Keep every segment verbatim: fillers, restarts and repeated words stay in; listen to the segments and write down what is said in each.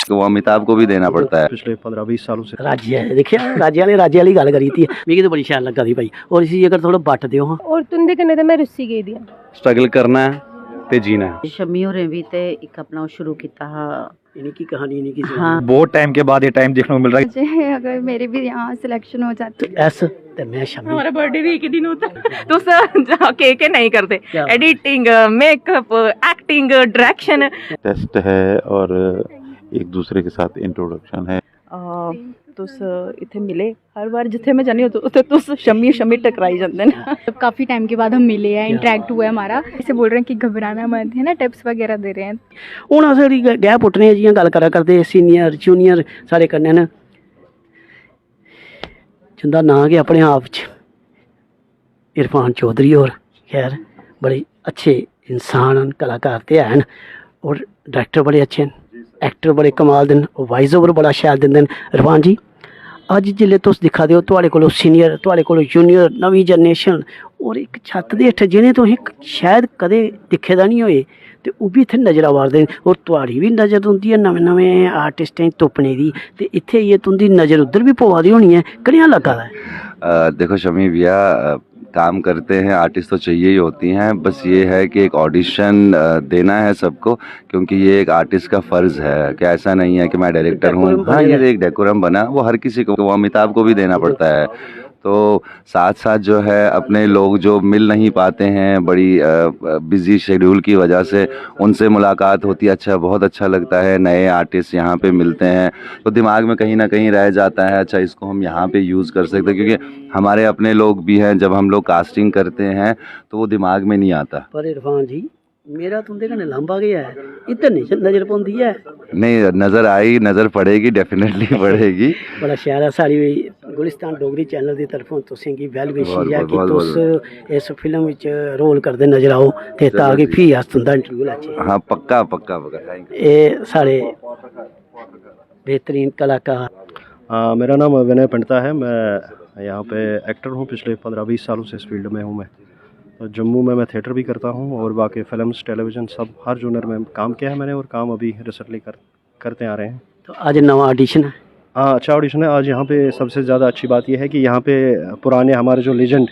तो वो अमिताभ को भी देना पड़ता है। पिछले पंद्रह बीस सालों से। राज्य है, दिक्खेआ, राज्य आह्ले राज्य आह्ली गल्ल करी दित्ती। मिगी ते बड़ी शैल लग्गा दी भाई, और इसी जेकर थोड़ा बट्ट देओ हां। और तुं'दे कन्नै ते में रुस्सी गेदी आं। स्ट्रगल करना है ते जीना है। शम्मी होरें बी ते इक अपना ओह् शुरू कीता हा। इ'नें की कहानी, इ'नें की हाँ। बहुत टाइम के बाद ये टाइम देखने को मिल रहा है। मुझे अगर मेरी भी यहाँ सिलेक्शन हो जाती। तो ऐस ते मैं शम्मी। हमारा बर्थडे भी एक ही दिन होता है। तुस केह् केह् नेईं करदे? क्या बात है। Editing, makeup, acting, direction. Test है और एक दूसरे के साथ इंट्रोडक्शन है। अ, तुस इत्थै मिले, हर बार जित्थै में जन्नी उत्थै, उत्थै तुस शम्मी, शम्मी टकराई जंदे न। काफ़ी टाइम के बाद हम मिले हैं, क्या इंटरेक्ट हुआ है हमारा। इसे बोल रहे हैं कि घबराना मत, है ना, टिप्स वगैरह दे रहे हैं। हून अस जेह्ड़ी ग-, गैप पुट्टने आं, जि'यां गल्ल करा करदे, सीनियर जूनियर साढ़े कन्नै न, जिंदा नांऽ गै अपने आप च इरफान चौधरी होर। खैर, बड़े अच्छे इंसान न, कलाकार ते हैन, और डायरेक्टर बड़े अच्छे न, एक्टर बड़े कमाल दे न, वॉइस ओवर बड़ा शैल दिंदे न। इरफान जी, अज्ज जिसलै तुस दिक्खा दे ओ, थुआढ़े कोलों सीनियर, थुआढ़े कोलों जूनियर, नमीं जनरेशन, और इक छत्त दे हेठ जि'नें तुसें शायद कदें दिक्खे दा निं होए, ते ओह् बी इत्थै नजर आवा दे न। और थुआढ़ी बी नजर रौंह्दी ऐ नमें नमें आर्टिस्टें गी तुप्पने दी, ते इत्थै आइयै तुं'दी नजर उद्धर बी पवा दी होनी ऐ। कनेहा लग्गा दा ऐ? अ, देखो शमी भैया, अ, काम करते हैं, आर्टिस्ट तो चाहिए ही होती हैं, बस ये है कि एक ऑडिशन, अ, देना है सबको, क्योंकि ये एक आर्टिस्ट का फ़र्ज़ है। क्या ऐसा नहीं है कि मैं डायरेक्टर हूँ? डेकोरम हाँ, बनेगा। ये एक डेकोरम बना, वो हर किसी को, वो अमिताभ को भी देना पड़ता है। तो साथ-साथ जो है अपने लोग जो मिल नहीं पाते हैं, बड़ी, अ, बिज़ी शेड्यूल की वजह से उनसे मुलाकात होती है। अच्छा, बहुत अच्छा लगता है, नए आर्टिस्ट यहाँ पे मिलते हैं, तो दिमाग में कहीं न कहीं रह जाता है, अच्छा इसको हम यहाँ पे यूज़ कर सकते हैं, क्योंकि हमारे अपने लोग भी हैं, जब हम लोग कास्टिंग करते हैं तो वो दिमाग में नहीं आता। पर इरफान जी, मेरा तुं'दे कन्नै लांभा गै ऐ, इद्धर नहीं नजर पौंदी ऐ। नहीं, नजर आई, नजर पड़ेगी, डेफिनेटली पड़ेगी। बड़ा शैल ऐ, साढ़ी गुलिस्तान डोगरी चैनल दी तरफों तुसें गी वैल विशेस ऐ कि तुस इस फिल्म विच रोल करदे नजर आओ ते ताकि फ्ही अस तुं'दा इंटरव्यू लैचे। हाँ, पक्का, पक्का, पक्का, थैंक यू। एह् साढ़े बेहतरीन कलाकार। अ, मेरा नाम विनय पंडिता है। मैं यहाँ पे एक्टर हूँ, पिछले पंद्रह बीस सालों से इस फील्ड में हूँ मैं। तो जम्मू में मैं थिएटर भी करता हूँ और बाकी फिल्म्स, टेलीविज़न, सब हर जॉनर में काम किया है मैंने और काम अभी रिसेंटली कर, करते आ रहे हैं। तो आज नवा ऑडिशन है? हाँ, अच्छा ऑडिशन है। आज यहाँ पे सबसे ज़्यादा अच्छी बात यह है कि यहाँ पे पुराने हमारे जो लेजेंड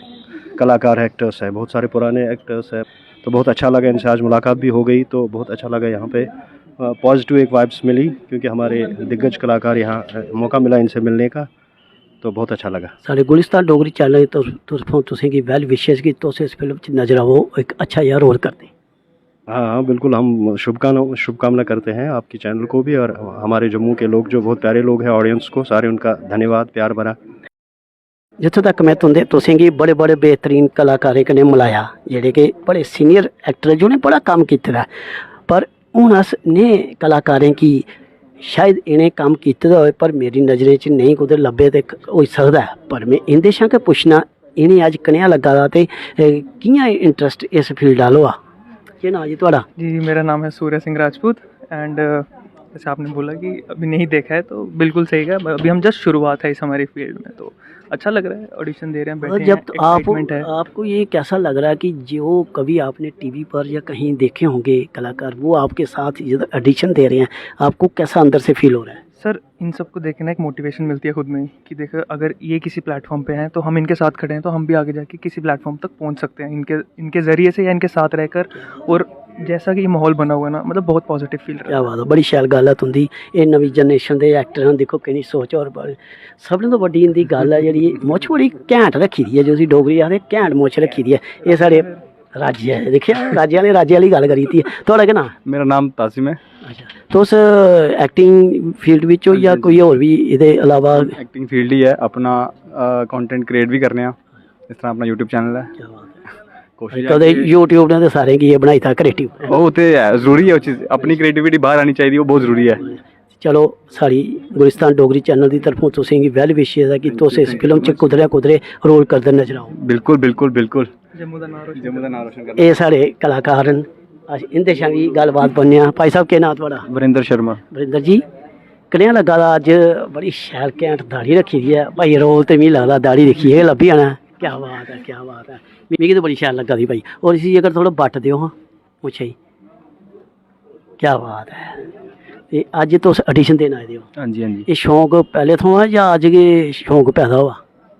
कलाकार हैं, एक्टर्स हैं, बहुत सारे पुराने एक्टर्स हैं, तो बहुत अच्छा लगा इनसे आज मुलाकात भी हो गई, तो बहुत अच्छा लगा यहाँ पे। अ, पॉजिटिव एक वाइब्स मिली क्योंकि हमारे दिग्गज कलाकार यहाँ, अ, मौका मिला इनसे मिलने का, तो बहुत अच्छा लगा। साढ़े गुलिस्तान डोगरी चैनल दी तरफ-, तरफों तुसें गी वैल विशेस कि तुस इस फिल्म च नजर आवो, इक अच्छा जेहा रोल करदे। हाँ, हाँ, बिल्कुल, हम शुभकाम-, शुभकामना करते हैं आपके चैनल को भी और हमारे जम्मू के लोग जो बहुत प्यारे लोग हैं, ऑडियंस को, सारे उनका धन्यवाद, प्यार भरा। जित्थों तक मैं तुं'दे, तुसें गी बड़े-बड़े बेहतरीन कलाकारें कन्नै मलाया, जेह्ड़े कि बड़े सीनियर एक्टर, जि'नें बड़ा कम्म कीते दा ऐ। पर हून अस नेह् कलाकारें गी, शायद इ'नें कम्म कीते दा होए, पर मेरी नजरें च नेईं कुतै लब्भे ते क-, होई सकदा ऐ, पर में इं'दे शा गै पुच्छना, इ'नें अज्ज कनेहा लग्गा दा ते, ए, कि'यां इंटरस्ट इस फील्ड आह्ल होआ? केह् नांऽ जी थुआढ़ा? जी, मेरा नाम है सूर्य सिंह राजपूत and, अ, जैसे आपने बोला कि अभी नहीं देखा है, तो बिल्कुल सही कहा, अभी हम जस्ट शुरुआत है इस हमारी फील्ड में, तो अच्छा लग रहा है, ऑडिशन दे रहे हैं, बैठे मतलब, जब हैं, तो आप, एक्साइटमेंट है। आपको ये कैसा लग रहा है कि जो कभी आपने टीवी पर या कहीं देखे होंगे कलाकार, वो आपके साथ इधर ऑडिशन दे रहे हैं, आपको कैसा अंदर से फील हो रहा है? सर, इन सबको देख के ना एक मोटिवेशन मिलती है खुद में ही कि देखो, अगर ये किसी प्लेटफॉर्म पे हैं, तो हम इनके साथ खड़े हैं, तो हम भी आगे जाके किसी प्लेटफॉर्म तक पहुंच सकते हैं इनके, इनके ज़रिए से या इनके साथ रहकर। और जैसा कि ये माहौल बना हुआ है ना, मतलब, बहुत पॉजिटिव फील रहा है। क्या बात है, बड़ी शैल गल्ल ऐ तुं'दी। एह् नमीं जनरेशन दे एक्टर न, दिक्खो किन्नी सोच होर बड़ी, सभनें तो बड्डी इं'दी गल्ल ऐ जेह्ड़ी मुच्छ बड़ी घैंट रक्खी दी ऐ, जो उसी डोगरी आखदे घैंट मुच्छ रक्खी दी ऐ। एह् साढ़े राज्य ऐ, दिक्खेआ, राज्य आह्ले राज्य आह्ली गल्ल करी दित्ती ऐ। थुआढ़ा केह् नांऽ? मेरा नाम तासिम है। अच्छा, तुस एक्टिंग फील्ड बिच ओ जां कोई होर बी एह्दे अलावा? एक्टिंग फील्ड ही है, अपना, अ, कंटेंट क्रिएट भी करने आं, इस तरह अपना YouTube चैनल है। क्या बात है। कोशिश अजकल दे YouTube ने ते सारें गी एह् बनाई दित्ता क्रिएटिव। ओह् ते है, जरूरी है ओह् चीज, अपनी क्रिएटिविटी बाहर आनी चाहिदी, ओह् बहुत जरूरी है। चलो, साढ़ी गुलिस्तान डोगरी चैनल दी तरफों तुसें गी वैल विशेस ऐ कि तुस इस फिल्म च कुदरै कुदरै रोल करदे नजर आओ। बिल्कुल, बिल्कुल, बिल्कुल। जम्मू दा नांऽ रोशन जम्मू दा नांऽ रोशन करना। एह् साढ़े कलाकार न, अस इं'दे शा बी गल्लबात पुच्छने आं। भाई साहब, केह् नांऽ थुआढ़ा? वरिंदर शर्मा। वरिंदर जी, कनेहा लग्गा दा अज्ज? बड़ी शैल घैंट दाढ़ी रक्खी दी ऐ भाई, रोल ते मिगी लगदा दाढ़ी दिक्खियै गै लब्भी जाना ऐ। क्या बात ऐ, क्या बात ऐ, मिगी ते बड़ी शैल लग्गा दी भाई। और इसी जेकर थोह्ड़ा बट्ट देओ हां, मुच्छै गी। क्या बात ऐ। ते अज्ज तुस ऑडिशन देन आए दे ओ। हां जी, हां जी। एह् शौक पैह्ले थमां ऐ जां अज्ज गै शौक पैदा होआ?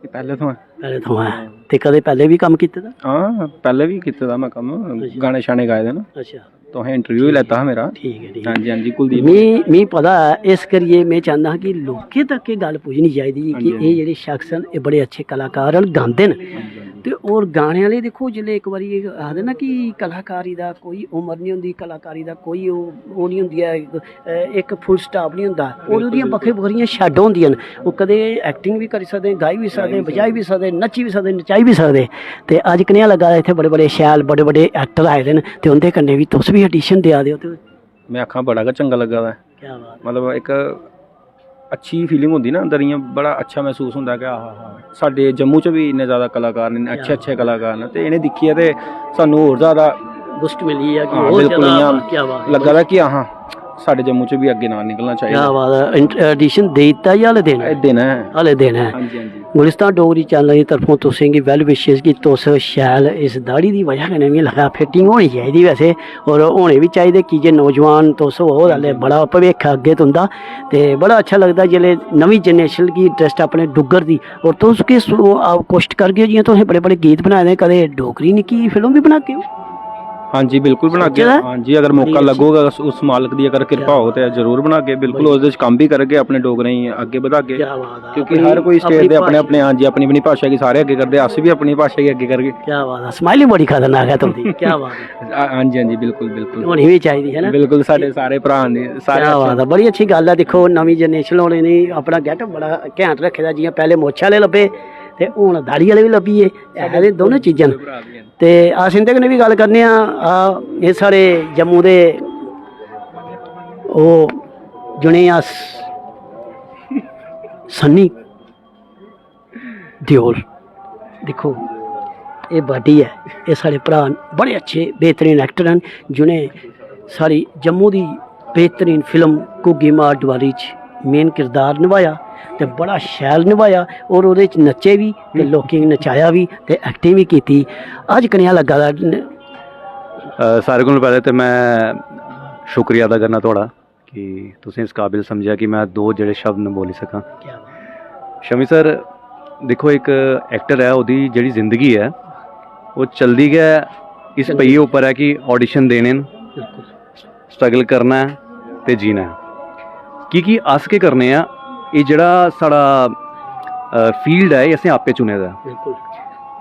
एह् पैह्ले थमां। पैह्ले थमां ऐ। ते कदें पैह्ले बी कम्म कीते दा? हां, पैह्ले बी कीते दा में कम्म, अच्छा। गाने शाने गाए दे न। अच्छा। तुसें इंटरव्यू बी लैता हा मेरा। ठीक ऐ, ठीक ऐ। हां जी, हां जी, कुलदीप। मी, मी पता ऐ, इस करियै में चाह्न्ना कि लोकें तक एह् गल्ल पुज्जनी चाहिदी कि हां जी, हां जी। एह् जेह्ड़े शख्स न, एह् बड़े अच्छे कलाकार न, गांदे न। हां जी, हां जी। ते होर गाने आह्ले, दिक्खो, जिसलै इक बारी एह् आखदे ना कि कलाकारी दा कोई उम्र निं होंदी, कलाकारी दा कोई ओह्, ओह् निं होंदी ऐ, अ, इक फुल स्टाप निं होंदा। और ओह्दियां बक्खरी बक्खरियां शैडो होंदियां न। ओह् कदें एक्टिंग बी करी सकदे, गाई बी सकदे, बजाई बी सकदे, नच्ची बी सकदे, नचाई बी सकदे। ते अज्ज कनेहा लग्गा दा इत्थै बड़े बड़े शैल, बड़े बड़े एक्टर आए दे न, ते उं'दे कन्नै बी तुस बी ऑडिशन देआ दे ओ। ते में आक्खां, बड़ा गै चंगा लग्गा दा ऐ। क्या बात ऐ। मतलब, इक अच्छी फीलिंग होंदी ना अंदर, इ'यां बड़ा अच्छा मसूस होंदा कि आहा हा, साढ़े जम्मू च बी इन्ने ज्यादा कलाकार न, इन्ने क्या अच्छे अच्छे बात ऐ। कलाकार न, ते इ'नें दिक्खियै ते सानू होर ज्यादा बुस्ट मिली ऐ कि हां, होर बिल्कुल ज्यादा इ'यां क्या बात ऐ। लग्गा दा कि हां, साढ़े जम्मू च बी अग्गें नांऽ निकलना चाहिदा। क्या बात ऐ। इंट-, ऑडिशन देई दित्ता जां हाले देना ऐ? एह् देना ऐ। हां जी, हां जी। गुलिस्तान डोगरी चैनल दी तरफों तुसें गी well wishes कि तुस शैल इस दाढ़ी दी बजह कन्नै, मिगी लगदा, फिटिंग होनी चाहिदी वैसे, और होने बी चाहिदे, की जे नौजवान तुस ओ, हां जी, हां जी। बड़ा भविक्ख ऐ अग्गें तुं'दा। ते बड़ा अच्छा लगदा जिसलै नमीं जनरेशन गी इंटरस्ट अपने डुग्गर दी, और तुस किस, आ, कोशट करगे ओ, जि'यां तुसें बड़े-बड़े गीत बनाए दे, कदें डोगरी निक्की फिल्म बी बनागे ओ? हां जी, बिल्कुल बनागे। सोचे दा? हां जी, अगर मौका बड़ी अच्छी। लग्गग, उस, उस मालक दी अगर किरपा क्या होग ते जरूर बनागे। बिल्कुल, बड़ी ओह्दे च कम्म बी करगे, अपने डोगरें गी अग्गें बधागे। क्या बात ऐ। क्योंकि अपनी, हर कोई स्टेट अपनी दे अपने, भाशा। अपने, हां जी, अपनी, अपनी भाशा गी सारे अग्गें करदे, अस बी अपनी भाशा गी अग्गें करगे। क्या बात ऐ, स्माइलिंग बड़ी खतरनाक ऐ तुं'दी, क्या बात ऐ। हां जी, हां जी, बिल्कुल, बिल्कुल। होनी बी चाहिदी है ना। बिल्कुल, साढ़े सारे भ्राऽ न, सारे क्या अच्छे बात न। ऐ, बड़ी अच्छी गल्ल ऐ। दिक्खो, नमीं जनरेशन होने ने अपना गेटअप बड़ा घैंट रक्खे दा, जि'यां पैह्ले मुच्छ आह्ले लब्भे ते हून दाढ़ी आह्ले बी लब्भी गे। ऐ ते दोनों चीजां न। ते अस इं'दे कन्नै बी गल्ल करने आं। आ, एह् साढ़े जम्मू दे ओह् जि'नें अस सन्नी देओल, दिक्खो, एह् बाडी ऐ, एह् साढ़े भ्राऽ न, बड़े अच्छे बेहतरीन एक्टर न, जि'नें साढ़ी जम्मू दी बेहतरीन फिल्म घुग्गी मार डोआरी च मेन किरदार नभाया ते बड़ा शैल नभाया, और ओह्दे च नच्चे बी ते लोकें गी नचाया बी ते एक्टिंग बी कीती। अज्ज कनेहा लग्गा दा? अ, सारें कोला पैह्लें ते में शुक्रिया अदा करना थुआढ़ा कि तुसें इस काबिल समझेआ कि में दो जेह्ड़े शब्द न बोली सकां। क्या बात। शमी सर, दिक्खो, इक एक्टर ऐ, ओह्दी जेह्ड़ी जिंदगी ऐ, ओह् चलदी गै इस चलदी। पहिये उप्पर ऐ कि ऑडिशन देने न, बिल्कुल। स्ट्रगल करना ऐ ते जीना ऐ। की कि अस केह् करने आं, एह् जेह्ड़ा साढ़ा, अ, फील्ड ऐ, एह् असें आपे चुने दा ऐ। बिल्कुल।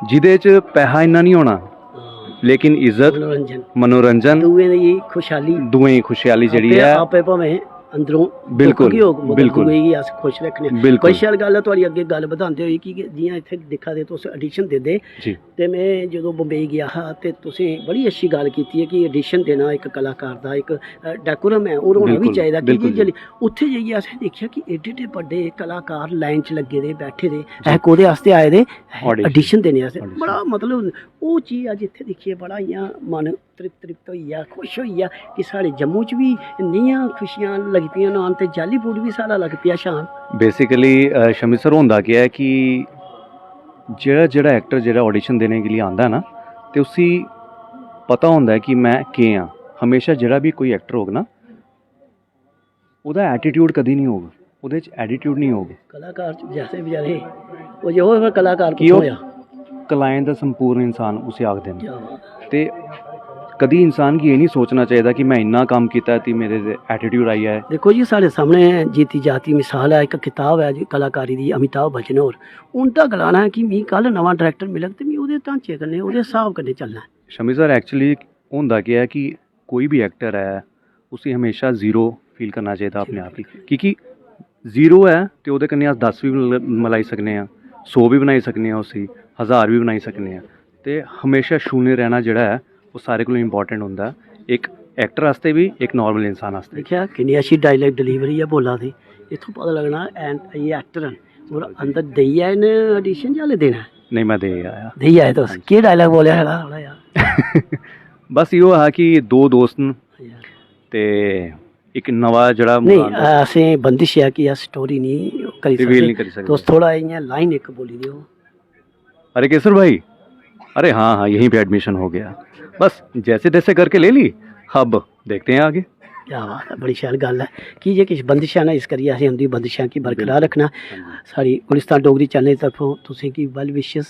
जेह्दे च पैहा इन्ना निं होना, हां। लेकिन इज्जत, मनोरंजन। मनोरंजन, दूएं दी खुशहाली। दूएं दी खुशहाली जेह्ड़ी आपे, ऐ। आपे भामें अंदरों बिल्कुल, दुख गै होग, मगर बिल्कुल। दूए गी अस खुश रक्खने आं। बिल्कुल। बड़ी शैल गल्ल ऐ थुआढ़ी अग्गें गल्ल बधांदे होई कि जि'यां इत्थै दिक्खा दे तुस, ऑडिशन दिंदे। जी। ते में जदूं बम्बई गेआ हा ते तुसें बड़ी अच्छी गल्ल कीती ऐ कि ऑडिशन देना इक कलाकार दा इक, अ, डेकोरम ऐ, और होना बी बिल्कुल, चाहिदा, की बिल्कुल। जे जेल्लै उत्थै जाइयै असें दिक्खेआ कि एड्डे एड्डे बड्डे कलाकार लाइन च लग्गे दे, बैठे दे, जी। ऐ कोह्दे आस्तै आए दे? ऑडिशन। ऑडिशन देने आस्तै। ऑडिशन। बड़ा, मतलब, ओह् चीज अज्ज इत्थै दिक्खियै बड़ा इ'यां मन तृप्त, तृप्त होई गेआ, खुश होई गेआ कि साढ़े जम्मू च बी नेहियां खुशियां लगी पेइयां नान ते जालीवुड बी साढ़ा लगी पेआ शान। Basically, अ, शमी सर, होंदा केह् ऐ कि जेह्ड़ा, जेह्ड़ा एक्टर जेह्ड़ा ऑडिशन देने के लिए आंदा ऐ ना, ते उसी पता होंदा ऐ कि में केह् आं। हमेशा जेह्ड़ा बी कोई एक्टर होग ना, ओह्दा एटीट्यूड कदी निं होग, ओह्दे च एटीट्यूड निं होग। कलाकार च जैसे बेचारे, ओह् जो होए, कलाकार कि कुत्थों ओह् होआ? कलाएं दा संपूर्ण इंसान उसी आखदे न। क्या बात ऐ। ते कदी इंसान गी एह् निं सोचना चाहिदा कि में इन्ना कम्म कीता ते मेरे च एटीट्यूड आई जाए। दिक्खो जी, साढ़े सामने जीती जाती मिसाल ऐ, इक कताब ऐ जी कलाकारी दी, अमिताभ बच्चन होर। उं'दा गलाना ऐ कि मी कल नमां डायरेक्टर मिलग ते मी ओह्दे ढांचे कन्नै, ओह्दे स्हाब कन्नै चलना ऐ। शमी सर, actually होंदा केह् ऐ कि कोई बी एक्टर ऐ, उसी हमेशा ज़ीरो फील करना चाहिदा अपने आप गी, की के ज़ीरो ऐ ते ओह्दे कन्नै अस दस बी मल-, मलाई सकने आं, सौ बी बनाई सकने आं उसी, हज़ार बी बनाई सकने आं। ते हमेशा छूने रहना जेह्ड़ा ऐ, ओह् सारें कोला इंपॉर्टेंट होंदा ऐ, इक एक्टर आस्तै बी, इक नॉर्मल इंसान आस्तै बी। दिक्खेआ, किन्नी अच्छी डायलॉग डिलीवरी ऐ बोला दे। इत्थूं पता लगना, एंड, एह् एक्टर न, और अंदर देई आए न ऑडिशन जां हल्ले देना ऐ? नेईं, में देई आया। देई आए तुस? हां जी। केह् डायलॉग बोलेआ हा थोह्ड़ा जेहा? बस इ'यो हा कि दो दोस्त न, अच्छा। ते इक नमां जेह्ड़ा नेईं, मुंडा आंदा। असें बंदिश ऐ कि अस स्टोरी निं करी रिवील सकदे। निं करी सकदे। तुस थोह्ड़ा इ'यां लाइन इक बोली देओ। अरे केसर भाई, अरे हाँ, हाँ, यहीं पे एडमिशन हो गया। बस जैसे तैसे करके ले ली, अब देखते हैं आगे। क्या बात ऐ, बड़ी शैल गल्ल ऐ। की जे किश बंदिशां न, इस करियै असें उं'दी बंदिशां गी बरकरार रक्खना। साढ़ी गुलिस्तान डोगरी चैनल दी तरफों तुसें गी well wishes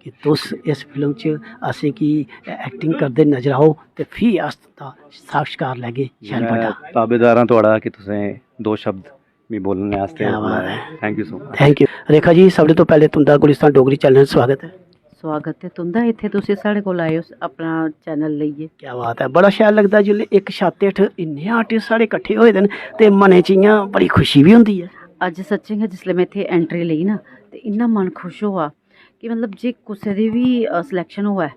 कि तुस इस फिल्म च असेंगी एक्टिंग करदे नजर आओ ते फ्ही अस तुं'दा साक्षात्कार लैगे शैल बड्डा। ताबेदार आं थुआढ़ा कि तुसें दो शब्द मी बोलने आस्तै क्या बात बुलाया। ऐ। Thank you so much। Thank U. Rekha ji, सब तो पैह्लें तुं'दा गुलिस्तान डोगरी चैनल च स्वागत ऐ। स्वागत ऐ तुं'दा। इत्थै तुस साढ़े कोल आए ओ अपना चैनल लेइयै। क्या बात ऐ, बड़ा शैल लगदा जिसलै इक छत्त हेठ इन्ने आर्टिस्ट साढ़े किट्ठे होए दे न ते मनै च इ'यां बड़ी खुशी बी होंदी ऐ। अज्ज सच्चें गै जिसलै में इत्थै एंट्री लेई ना, ते इन्ना मन खुश होआ कि मतलब जे कुसै दी बी सिलेक्शन होऐ,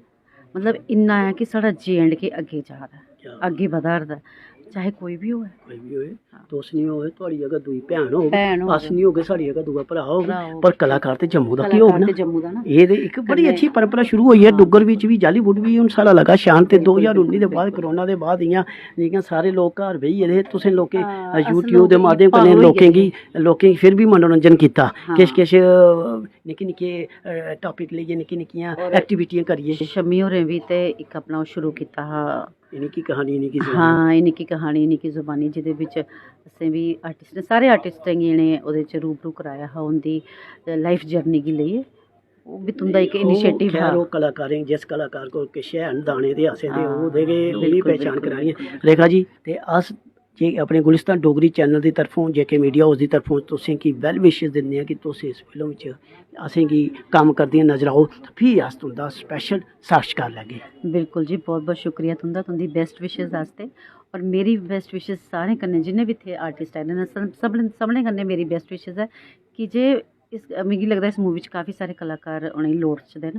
मतलब इन्ना ऐ कि साढ़ा जे एंड के अग्गें जा दा ऐ, अग्गें बधा 'रदा ऐ, चाहे कोई बी होऐ। कोई बी होए, तुस निं होए, थुआढ़ी जगह दूई भैन होग, भैन होग। अस निं होगे, साढ़ी जगह दूआ भ्राऽ होग, भ्राऽ होग। पर कलाकार ते जम्मू दा गै होग ना। ते जम्मू दा ना। एह् ते इक बड़ी अच्छी परंपरा शुरू होई ऐ डुग्गर बिच बी, जालीवुड बी हून साढ़ा लगा शान ते दो ज्हार उन्नी दे बाद, कोरोना दे बाद इ'यां जि'यां सारे लोक घर बेही गेदे हे, तुसें लोकें हां, अस यूट्यूब लोक दे माध्यम पागल कन्नै होई लोकें गेदे गी लोकें गी फिर बी मनोरंजन कीता। हां। किश किश अ, निक्के निक्के टापिक लेइयै निक्की निक्कियां एक्टिविटियां करियै शम्मी होरें बी ते इक अपना ओह् शुरू कीता हा। इ'नें की कहानी इ'नें की सुनानी। हां, इ'नें की कहानी इ'नें की जुबानी, जेह्दे बिच असें बी आर्टिस्ट ने, सारे आर्टिस्टें गी इ'नें ओह्दे च रूबरू कराया हा उं'दी लाइफ जर्नी गी लेइयै। ओह् बी तुं'दा इक ओह् इनिशिएटिव खैर, हा। ओह् कलाकारें गी, जिस कलाकार कोल किश हैन दाने दे, असें ते हां, ओह्दे गै उ'नेंगी बिल्कुल, पहचान बिल्कुल, करानी ऐ। बिल्कुल। रेखा जी, ते अस जे अपने गुलिस्तान डोगरी चैनल दी तरफों, जेके मीडिया हाउस दी तरफों तुसें गी वैल विशेस दिंदे आं कि तुस इस फिल्म च असेंगी कम्म करदियां नजर आओ, ते फ्ही अस तुं'दा स्पैशल साक्षात्कार लैगे। बिल्कुल जी, बहुत बहुत शुक्रिया तुं'दा, तुं'दी बेस्ट विशेस आस्तै। और मेरी बेस्ट विशेस सारें कन्नै, जिन्ने बी इत्थै आर्टिस्ट आए दे न, सब- सभनें सभनें कन्नै मेरी बेस्ट विशेस ऐ कि जे इस, मिगी लगदा इस मूवी च काफी सारे कलाकार उ'नेंगी लोड़चदे न,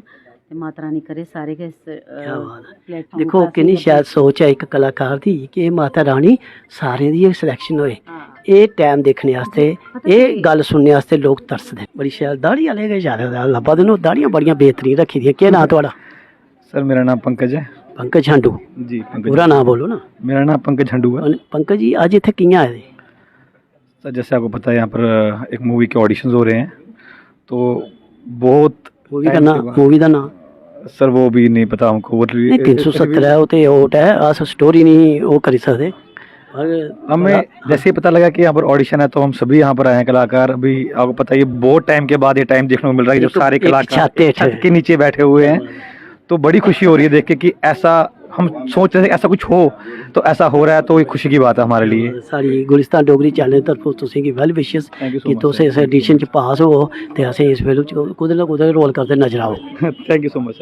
ते माता रानी करे सारे गै इस क्या बात ऐ। प्लेटफार्म दिक्खो, किन्नी शैल सोच ऐ इक कलाकार दी कि एह् माता रानी सारें दी गै सिलेक्शन होए। एह् टाइम दिक्खने आस्तै, एह् गल्ल सुनने आस्तै लोक तरसदे न। बड़ी शैल, दाढ़ी आह्ले गै ज्यादा लब्भा दे न, ओह् दाढ़ियां बड़ियां बेहतरीन रक्खी दियां। केह् नांऽ थुआढ़ा? सर, मेरा नाम पंकज है। पंकज झंडू। जी, पंकज। पूरा नांऽ बोलो ना। मेरा नाम पंकज झंडू है। पंकज जी, अज्ज इत्थै कि'यां आए दे? सर, जैसे आपको पता है, यहाँ पर एक मूवी के ऑडिशंस हो रहे हैं, तो बहुत मूवी दा टाइम नांऽ, के बाद मूवी दा नांऽ? सर, वो भी नहीं पता हमको, वो नहीं, तिन्न सौ सत्तर ऐ, ओह् ते आउट ऐ, अस स्टोरी निं ओह् करी सकदे। पर हमें जैसे ही पता लगा कि यहाँ पर ऑडिशन है, तो हम सभी यहाँ पर आए हैं कलाकार। अभी आपको पता है, ये बहुत टाइम के बाद ये टाइम देखने को मिल रहा है कि जब एक- सारे एक कलाकार छत हेठ छत के नीचे बैठे हुए हैं, तो बड़ी खुशी हो रही है देख के कि ऐसा हम सोच रहे थे ऐसा कुछ हो, तो ऐसा हो रहा है, तो ये खुशी की बात है हमारे लिए। साढ़ी गुलिस्तान डोगरी चैनल दी तरफों तुसें गी well wishes Thank you so कि much, तुस sir. इस एडिशन च पास हो ते असें इस फिल्म च कुतै ना कुतै रोल करदे नजर आओ। Thank you so much, sir.